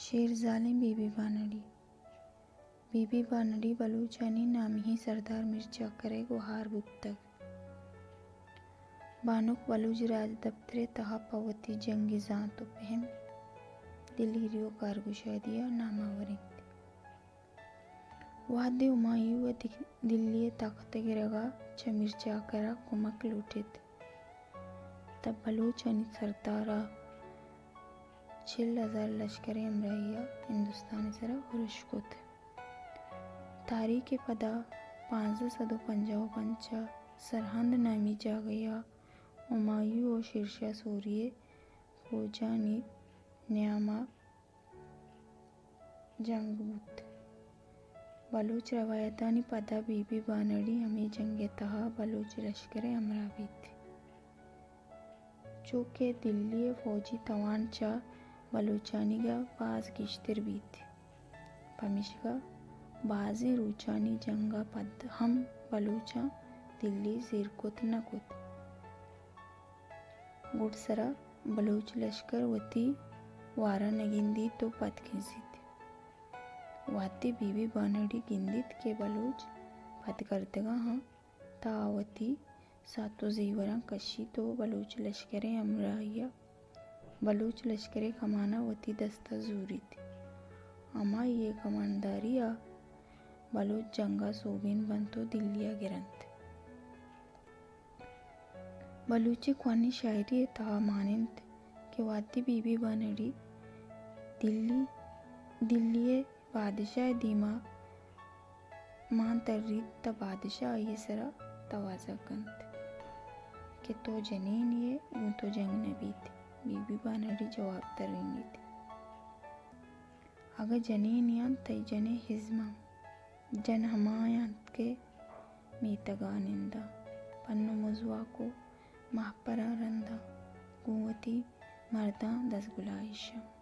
شیرزالیں be be بانڑی۔ Be be بانڑی بلوچانی نامی ئیں سردار میر چاکر ءِ گہار بوتگ۔ بانک بلوچ راجدپتر ءِ تہا پہ وتی جنگی زانت ءُ پہم، دلیری ءُ کارگشادی ءَ نامور اِنت۔ وہدے ہمایوں ءَ دک-، دلی ءِ تخت ءِ گرگ ءَ چہ میر چاکر ءَ کمک لوٹ اِت، تہ بلوچانی سردار ءَ چل ہزار لشکر ءِ ہمراہی ءَ ہندوستان ءِ سرا ارش کت۔ تاریخ ءِ پدا پانزدہ سد ءُ پنجاہ ءُ پنچ ءَ سرہند نامی جاگہے ءَ ہمایوں ءُ شیرشاہ سوری ءِ فوجانی نیام ءَ جنگ بوت۔ بلوچ روایتانی پدا بی بی بانڑی ہمے جنگ ءِ تہا بلوچ لشکر ءِ ہمراہ بیت۔ چو کہ دلی ءِ فوجی توان چہ بلوچانیگ ءَ باز گیشتر بیت، پمیشکا بازیں روچانی جنگ ءَ پد ہم بلوچاں دلی زیر کت نہ کت۔ گڈسرا بلوچ لشکر وتی وار ءَ نہ گندیت ءُ پد کنزیت۔ وہدے بی بی بانڑی گندیت کہ بلوچ پد گردگ ءَ آں، تہ آ وتی سات ءُ زیوراں کشیت ءُ بلوچ لشکر ءِ ہمراہی ءَ بلوچ لشکر ءِ کمان ءَ وتی دست ءَ زوریت۔ ہمائی ءِ کمانداری ءَ بلوچ جنگ ءَ سوبین بنت ءُ دلی ءَ گرنت۔ بلوچی کوہنیں شاعری ءِ تہا مان اِنت کہ وہدے بی بی بانڑی دلی، دلی ءِ بادشاہ ءِ دیما مان تریت، تہ بادشاہ آئی ءِ سرا توازگ کنت کہ تو جنینے ئے، گوں تو جنگ نہ بیت۔ بی بی بانڑی جواب ترینیت، اگاں جنینے آں، تئی جن ءِ ہزماں۔ جن ہما انت کہ میتگ ءَ ننداں، پن ءُ مزواک ءُ مہپراں رنداں، گوں وتی مرداں دزگلائیشاں۔